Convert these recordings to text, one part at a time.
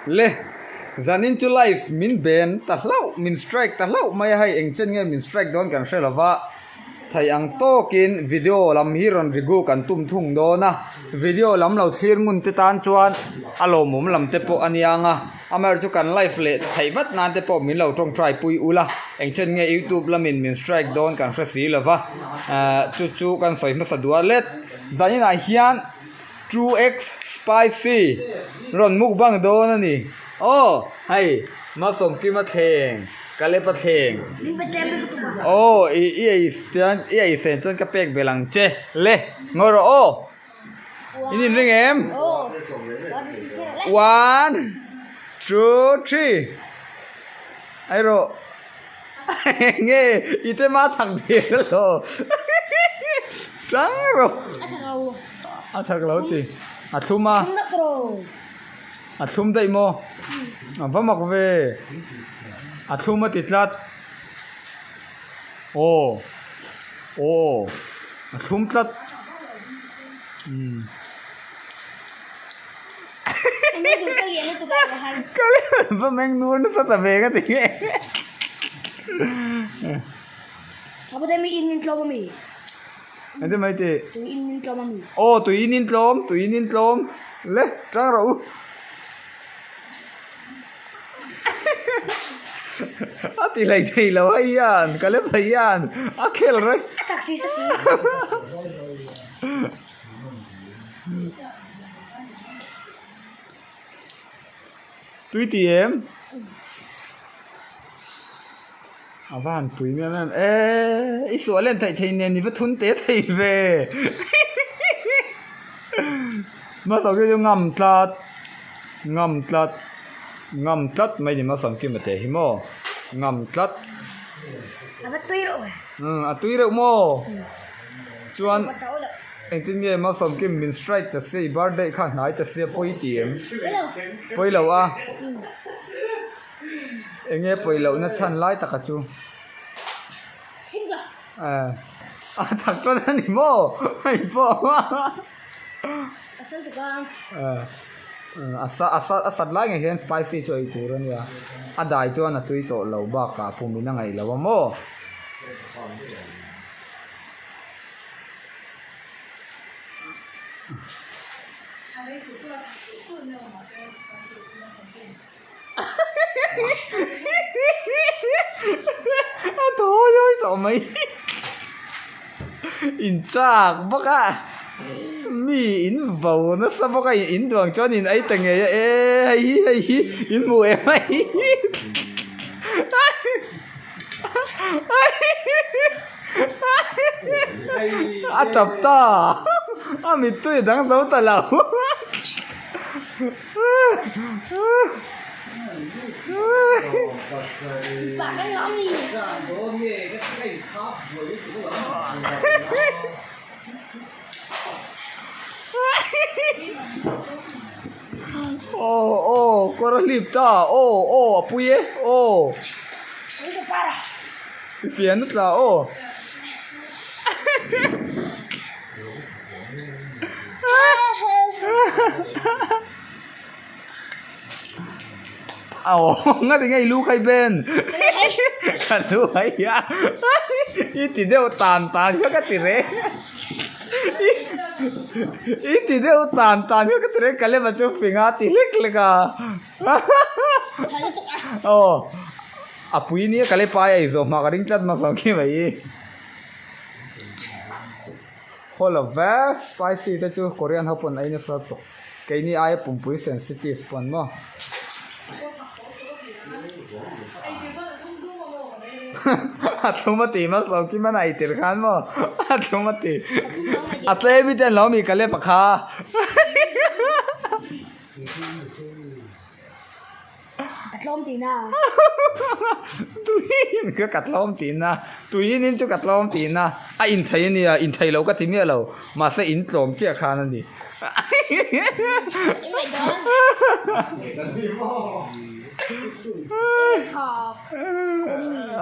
Le zanin chu live min ben ta hlauh min strike ta hlauh mai a hei eng chen nge min strike dawn kan hre lova thei ang tawkin video lam hi rawn rigu kan tum thung dawn a video lam lo thlir ngun te tan chuan a lawmawm lam te pawh a niang a amaherawhchu chu kan live leh theih vat nan te pawh min lo tawngtai pui ula eng chen nge youtube lamin min strike dawn kan hre si lova ahh chu chu kan sawi hmasa duah let zaninah hian. 2x spicy rawn mukbang dawn a ni aw hei Malsawmkima thleng Kalepa thleng aw i i ei chuan i ei sen chuan ka pek belh ang che le ngawi rawh aw in inring em one two three erawh Nge i te ma thak ve lo tang ro a thak lo ti a thlum a a thlum daih maw a va mak ve a thlum a ti tlat aw aw a thlum tlat umm. Va meng nur nasa ta ve ka ti nge. Engtin mai ti? Aw tui in in tlawm, tui in in tlawm. Le tang rawh u. A ti hlei thei lo hei hian ka lem thei hian a khel reng. Tui ti em? A va han pui em em e i suah len theih thei nen i va thun te thei ve Hmasawm hi chu ngam tlat ngam tlat ngam tlat mai ni hmasawm kima te hi maw ngam tlat A va tui reuh ve. A tui reuh maw chuan. Engtin nge Malsawmkim min strike ta se i birthday kha hnai ta sia pawi ti em? Pawi lo a. Enge pawi loh na chhan lai taka chu. Eh a thak tan a ni maw hei pawh eh a sa a sa a sat lai ngei hian spicy chu ei tur a nia a dai chuan a tui tawh lo bakah pum in a ngaih lo a maw. A thawi hawi tawh mai in chak bawk a mi in vo nasa bawk a in duang chuan in ei ta ngei a e hei hi hei hi in hmu em hei A tap ta a mittui a dang zo ta lo Aw aw kawr a hlip ta aw aw a pui e aw i fian a tla aw aw nga ti nge i lu khai ben ka lu khai a i ti deuh tan tan kha ka ti reng. I ti deuh tan tan kha ka ti reng ka lema chu fing a ti hlek hlek a aw a pui nia ka le pai a i zawh hma ka ring tlat hmasa khi mai i haw lo ve spicy te chu korean ho pawn a inasa tawk keini aia pumpui sensitive pawn maw. A thlum a ti hmasa lo kim a nai tir khan maw a thlum a ti a tlem i ten lo mi ka lep a kha Ka tlawm tihna Tuiin ka ka tlawm tihna tuiin in chu ka tlawm tihna a inthei a nia inthei lo ka ti miah lo mahse in tlawm chiah khan a ni.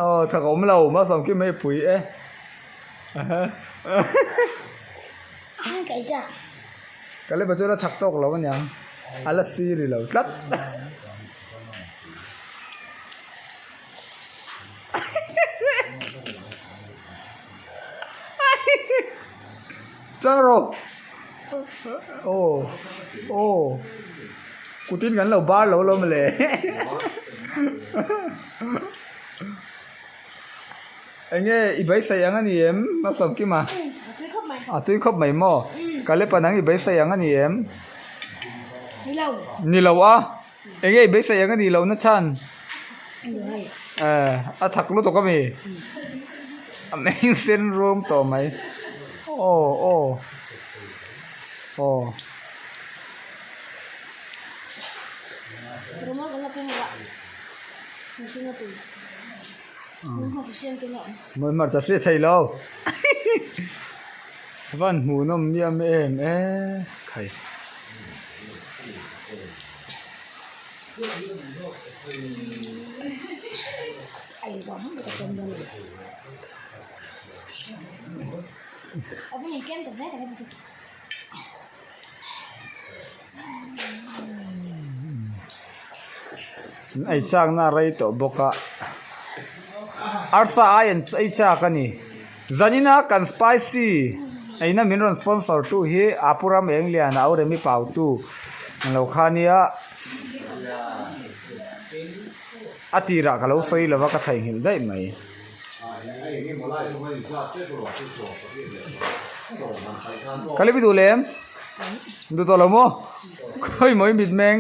Aw thak awm lo Malsawm kim hei pui e Ka lep ah chuan a thak tawk lo aniang a la siri lo tlat. Tang rawh. Aw aw kutin kan lo bar lo lo mawle. Enge i beisei ang a ni em Malsawmkima? A tui khawp mai maw? Kalepa nang i beisei ang a ni em? Ni lo. Ni lo a. Enge i beisei ang a nih loh na chhan? Eh, a thak lutuk a mi? A meng sen rum tawh mai. Aw aw aw. Mawi hmarcha hriat thei lo. Van hmuhnawm miam em e khai. Ei chakna a rei tawh bawk a arsa ai an ei chak a ni zanina kan spicy eina min rawn sponsor tu hi Apuram Englian a Auremi Pautu ang lo kha nia a tirah ka lo sawi lova ka theihnghilh daih mai. Ka lep i duh lem? Duh tawh lo maw? Khawi maw i mitmeng?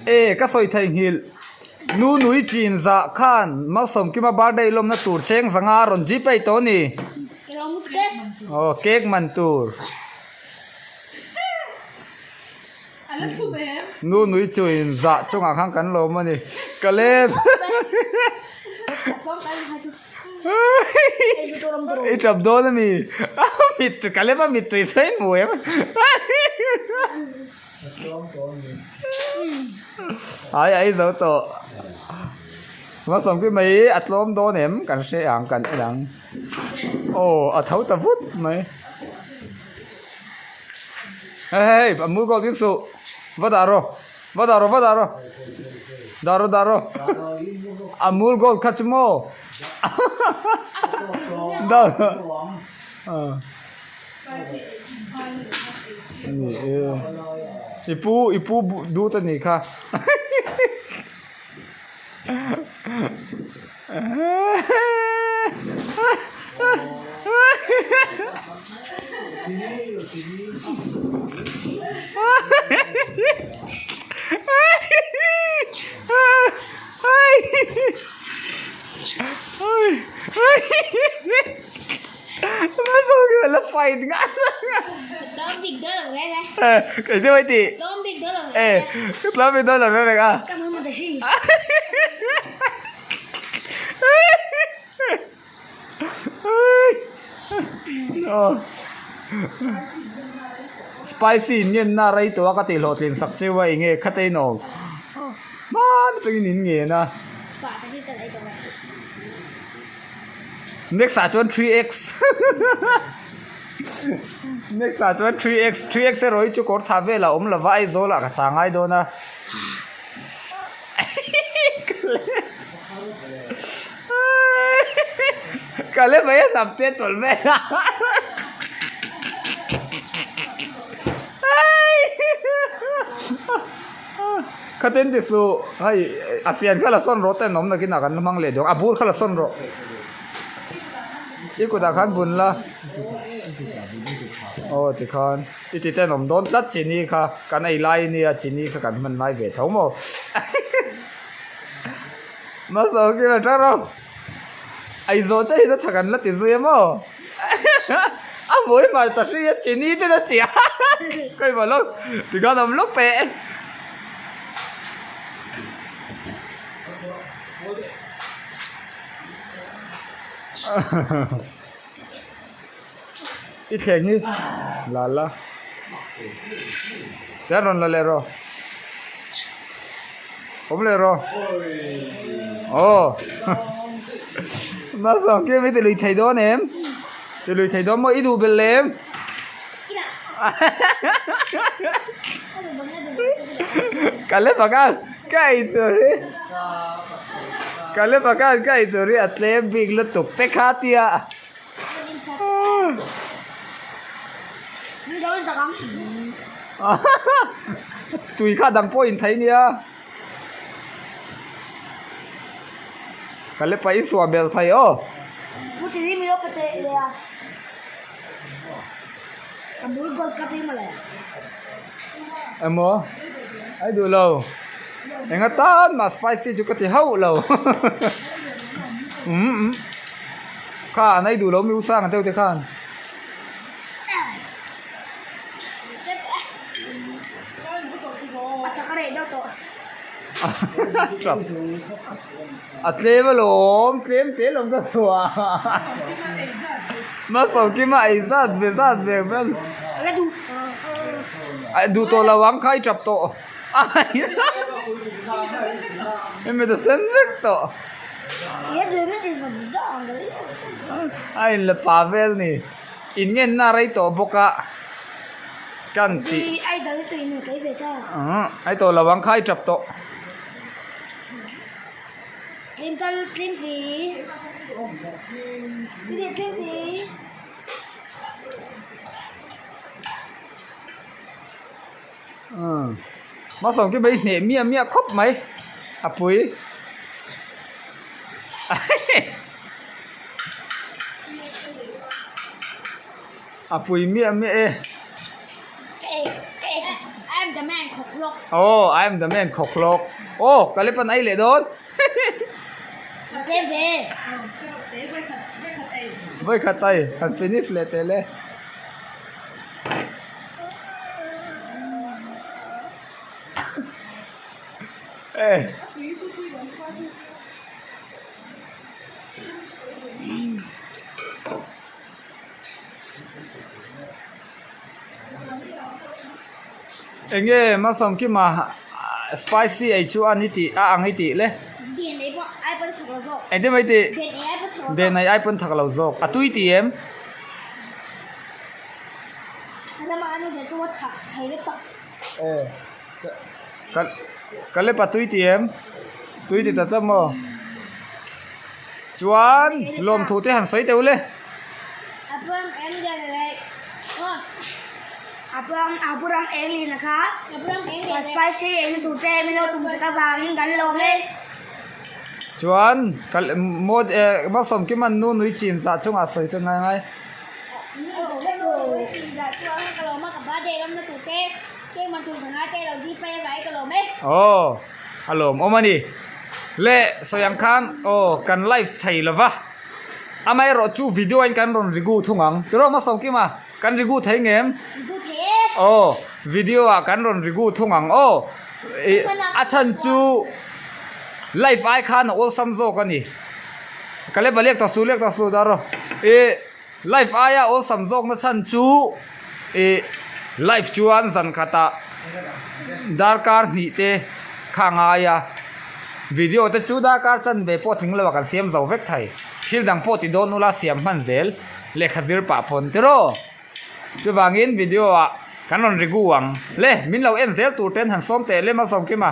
E ka sawi theihnghilh nu nui chin zah khan Malsawmkima birthday lawmna tur cheng zanga rawn gpay tawh a ni aw cake man tur nu nui chin zah chungah khan kan lawm a ni ka lem I tap dawn a mi ka lem a mittui sawi hmu em. Ai ai zo tawh. Hmasawm khi mai a tlawm dawn em kan hre ang kan en ang. Aw a tho ta vut mai. Hei hei hei a mur kawk ding suh. Va dah rawh va dah rawh va dah rawh. Dah rawh dah rawh. A mur gold kha chu maw. Dah rawh. Ni e i pu i pu dut a nih kha Spicy ngenna rei tawh a ka tih hlawhtlin sak cheu a enge khat a inawm hman atangin in ngen a. Next ah chuan 3x Next ah chuan 3x 3x erawh hi chu kawr tha velah awm lova Aizawl ah ka chang ngai dawn a Ka le mai a hnam te tawlh vel a Khatin ti suh hei a fian kha la sawn rawh ten awm nakin ah kan la hmang leh duang a bur kha la sawn rawh i kutah khan bun la aw tikhan i ti ten awm dawn tlat chini kha kan ei lai ania chini kha kan hman lai ve tho maw Hmasa awk ila tang rawh ei zawh chiah hi chak an la ti zui a maw a hmui hmarcha hri a chini ten a chhia ka inbual lawk tikhan awm lawk teh i thleng hi la la tian rawn la leh rawh awm leh rawh aw hmasawm khi mi ti lui thei dawn em ti lui thei dawn maw i duh belh lem. Ka le pakhat ka ei tur hi ka le pakhat ka ei tur hi a tlem bik lutuk te kha tia. Tui kha dang pawh in thei nia. Ka le pa i suah bel thei aw. Emaw ai duh lo enga tan mah spicy chu ka ti hauh lo umm kha an ei duh lo mi u sang deuh te khan. A tlem alawm tlem te lawm ka chhuah Masawkima ei zat ve zat ve vel a duh tawh lo ang kha i tap tawh hemi ta sen vek tawh a in la pa vel ni in ngenna rei tawh bawk a kan tih ai tawh lo ang kha i tap tawh. Hmasawm khi mai hneh miah miah khawp mai a pui a pui miah miah e. Aw I am the man khawklawk aw ka le pan ei leh dawn. Vawikhat ei han finish leh teh le. Enge Malsawmkima spicy ei chu a ni tih a ang i tih le? Engtin mai tih? Den ei ai pawn thak lo zawk. A tui tih em? Ka lep a tui tih em? Tui ti ta ta maw? Chuan lawmthu te han sawi teuh le. Chuan Malsawmkiman nu nui chin zah chungah sawi chu ngai ngai. Aw a lawmawm a ni. Le sawi ang khan aw kan live thei lo va amaherawh chu video in kan rawn regu thung ang tiraw Malsawmkima kan regu thei ngem? Aw video ah kan rawn regu thung ang aw ih a chhan chu live ai khan a awlsam zawk a ni. Ka lep a lek ta su lek ta su dar aw ih. Live aia awlsam zawkna chhan chu ih live chuan zan khatah darkar hnih te kha a ngai a, video te chu darkar chanve pawh tling lo ah kan siam zo vek thei, thil dang pawh ti dawn ula siam hman zel lehkha zir pah pawn tiraw. Chuvangin video ah kan rawn regu ang le min lo en zel tur ten han sawm teh lem a Sawmkim a.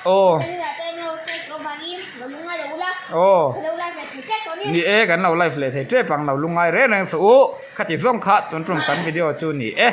Aw Aw Ni e kan lo live leh thei tep ang lo lungngai reng reng suh u khati zawng kha tun tum kan video chu ni e.